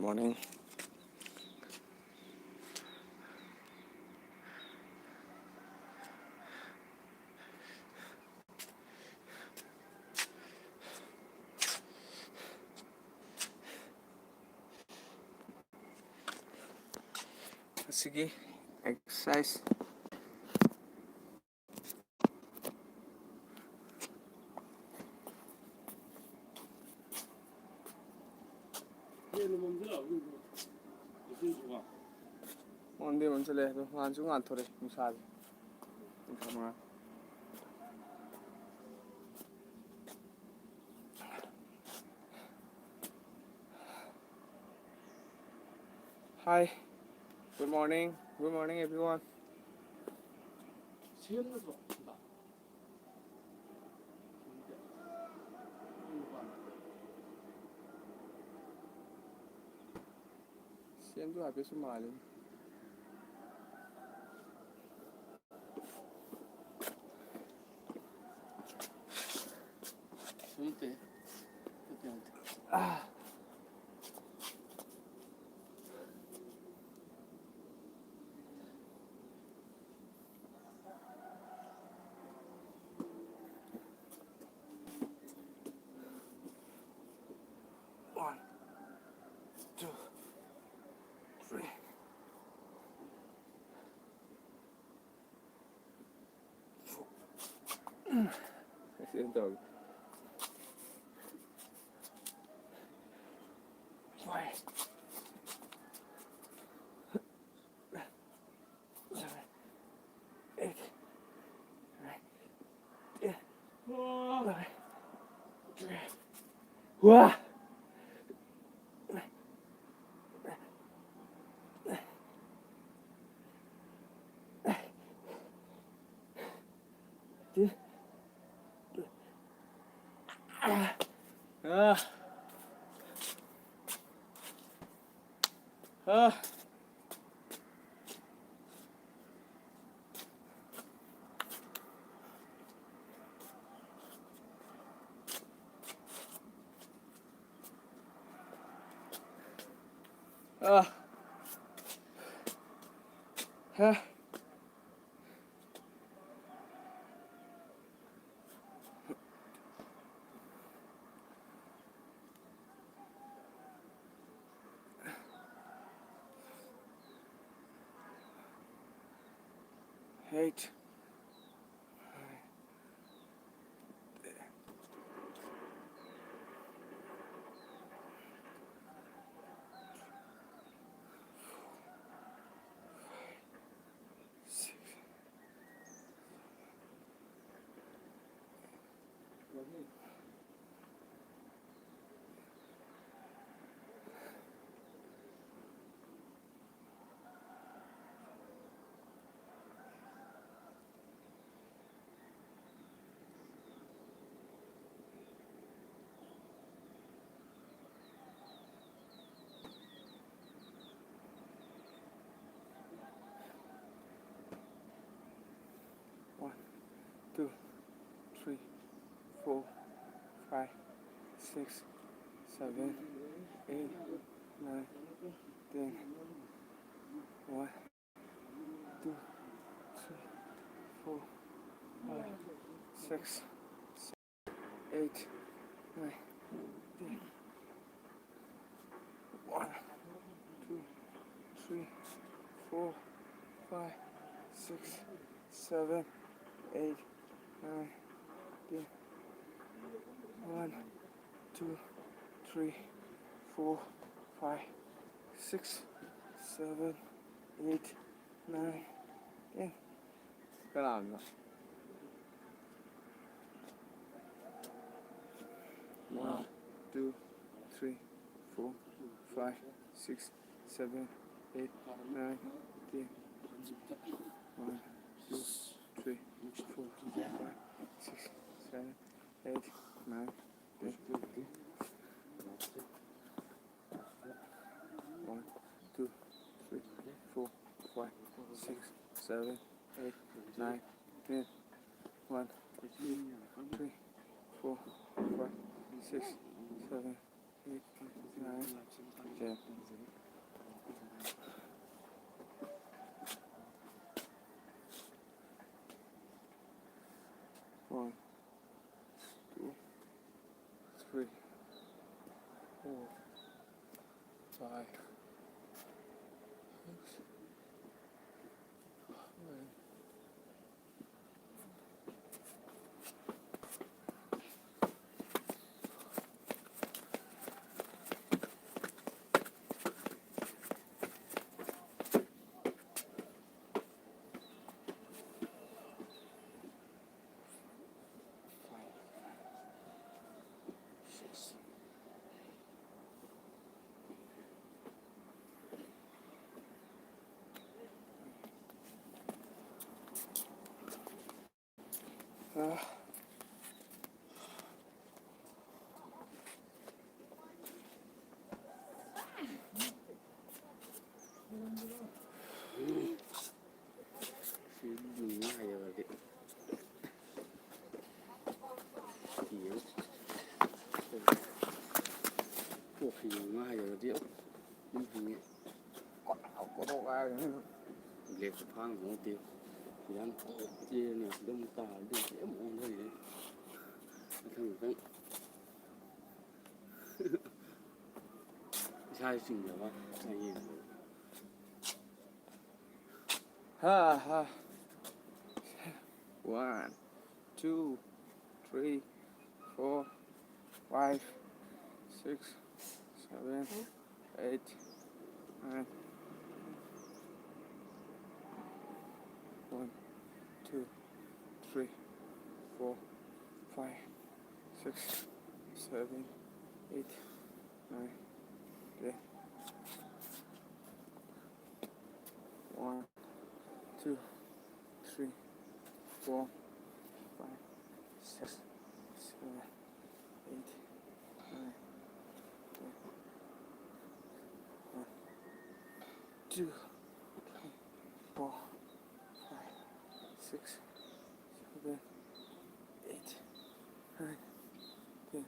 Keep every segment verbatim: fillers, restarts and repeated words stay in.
Morning. ꯑꯁꯤꯒꯤ exercise꯫ ꯃꯝꯗꯤ ꯃꯝꯁꯤꯜꯂꯛꯑꯦ ꯑꯗꯣ ꯉꯥꯟꯁꯨ ꯉꯥꯟꯊꯣꯔꯛꯑꯦ ꯅꯨꯡꯁꯥꯁꯦ꯫ ꯄꯨꯡ ꯃꯉꯥ꯫ Hi, good morning, good morning everyone. ꯁꯦꯝꯁꯨ ꯍꯥꯏꯐꯦꯠꯁꯨ ꯃꯥꯜꯂꯤ꯫ ꯅꯠꯇꯦ꯫ ꯅꯠꯇꯦ, ꯅꯠꯇꯦ꯫ One, two, three. ꯋꯥ! ꯑꯥ꯫ ꯑꯥ꯫ Ah. Huh? Eight. One, two, three, four, five, six, seven, eight, nine, ten. One, two, three, four, five, six, eight, nine, ten. One, two, three, four, five, six, seven, eight, nine, ten. One, two, three, four, five, six, seven, eight, nine, ten. ꯀꯅꯥꯅꯣ? One, two, three, four, five, six, seven, eight, nine, ten. One, two, three, four, five, six, seven, eight, nine, ten. One, two, three, four, five, six, seven, eight, nine, ten. One, two, three, four, five, six, seven, eight, nine, ten. Three, four, five, six, seven. ꯁꯤ ꯃꯤ ꯃꯉꯥ ꯍꯥꯏꯌꯦꯕꯗꯤ꯫ ꯌꯦꯡꯉꯨ꯫ Coffee ꯃꯉꯥ ꯍꯥꯏꯌꯦꯕꯗꯤ ꯑꯗꯨꯝ ꯍꯤꯡꯉꯦ꯫ ꯀꯣꯗꯣꯛ ꯀꯣꯗꯣꯛ ꯍꯥꯏꯔꯒ꯫ ꯕ꯭ꯂꯦꯛꯁꯨ ꯐꯥꯡ ꯈꯣꯡꯉꯠꯇꯦ꯫ ꯌꯥꯝ ꯇꯦꯅ ꯑꯗꯨꯝ ꯇꯥꯔꯗꯤ ꯌꯥꯝ ꯑꯣꯟꯊꯔꯤꯅꯦ꯫ ꯃꯊꯪ ꯃꯊꯪ꯫ ꯏꯁꯥꯁꯨ ꯆꯤꯡꯅꯕ ꯌꯦꯡꯕꯗ꯫ ꯍꯥ ꯍꯥ꯫ One, two, three, four, five, six, seven, eight, nine. One, two, three, four, five, six, seven, eight, nine, ten. One, two, three, four, five, six, seven, eight, nine, ten. One, two, three, four, five, six, seven, eight, nine, ten.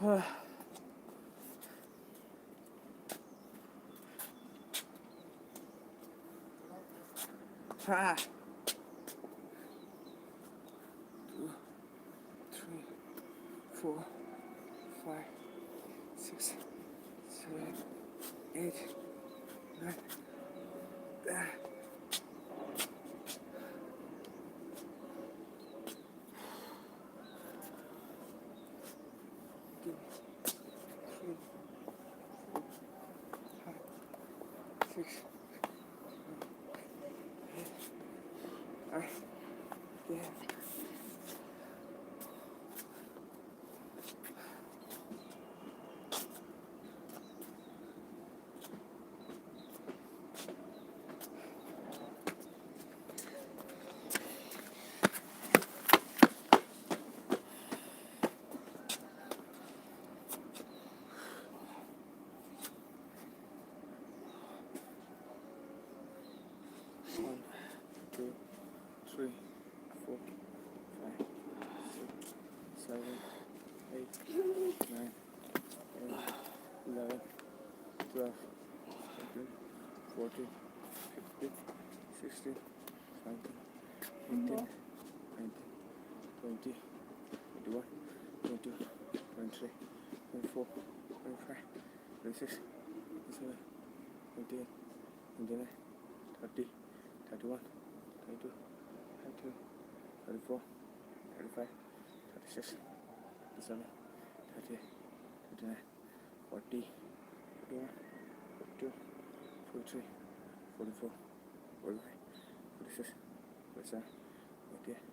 ꯍꯥ꯫ Two, three, four, five, six, seven, eight, nine, ten. Two, three, four, five, six, seven, eight, nine, ten. One, two, three, four, five, six, seven, eight, nine, ten, eleven, twelve, thirteen, fourteen, fifteen, sixteen, seventeen, eighteen, nineteen, twenty, twenty-one, twenty-two, twenty-three, twenty-four, twenty-five, twenty-six, twenty-seven, twenty-eight, twenty-nine, thirty, thirty-one, thirty-two, thirty-three, thirty-four, thirty-five, thirty-six, thirty-seven, thirty-eight, thirty-nine, forty, forty-one, forty-two, forty-three, forty-four, forty-five, forty-six, forty-seven, forty-eight,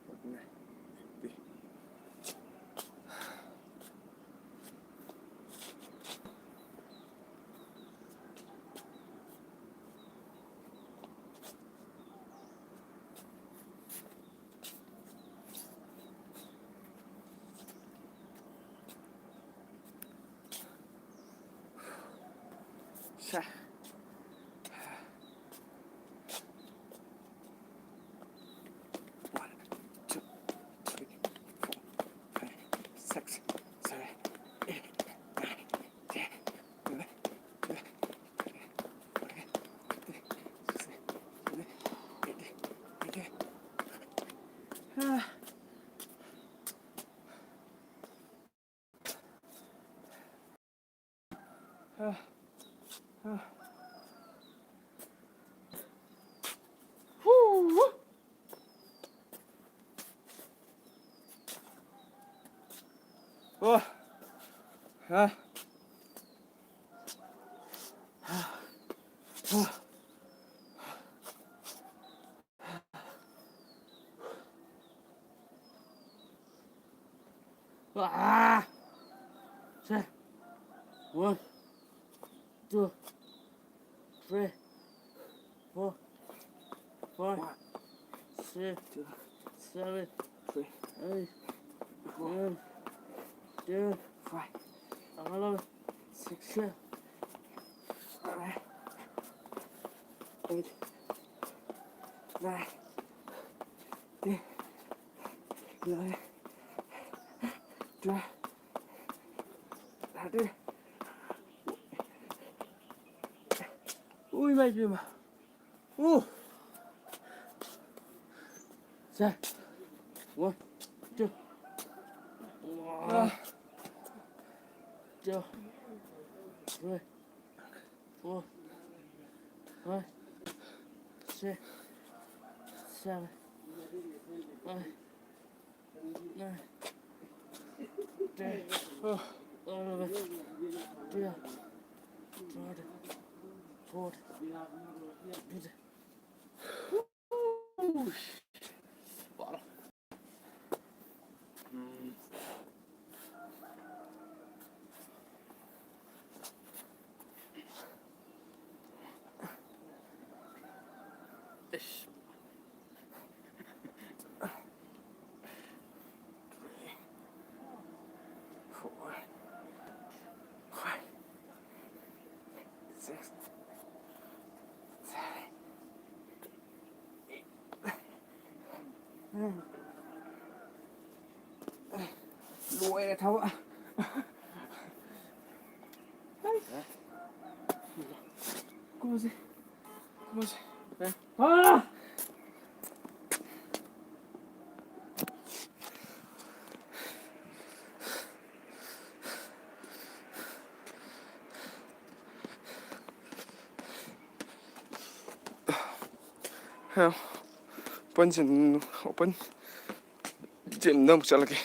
forty-nine, fifty. ꯁꯦ꯫ One, two, three, four, five, six, seven, Ah! Say, one, two, three, four, five, six, seven, eight, nine, ten, eleven, twelve, eight, nine, ten, eleven, twelve, thirteen. ꯎꯏ, ꯏꯃꯥ ꯏꯕꯦꯝꯃ꯫ ꯎ꯫ ꯁꯦ꯫ One, two. ꯋꯥ꯫ Two, three, four, five, six, seven, eight, nine, ten, eleven, twelve, thirteen, fourteen, fifteen. Four, five, six, seven, eight, nine. ꯂꯣꯏꯔꯦ ꯊꯕꯛ꯫ ꯀꯨꯝꯃꯁꯦ꯫ ꯀꯨꯝꯃꯁꯦ꯫ ꯑꯥ! Open gym, open ꯖꯤꯝꯗ ꯑꯃꯨꯛ ꯆꯠꯂꯒꯦ꯫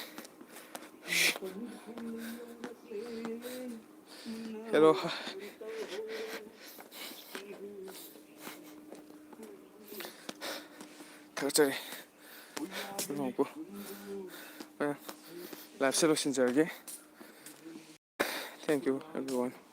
Hello. ꯊꯥꯒꯠꯆꯔꯤ꯫ ꯂꯥꯏꯐꯁꯦ ꯂꯣꯏꯁꯤꯟꯖꯔꯒꯦ꯫ Thank you everyone.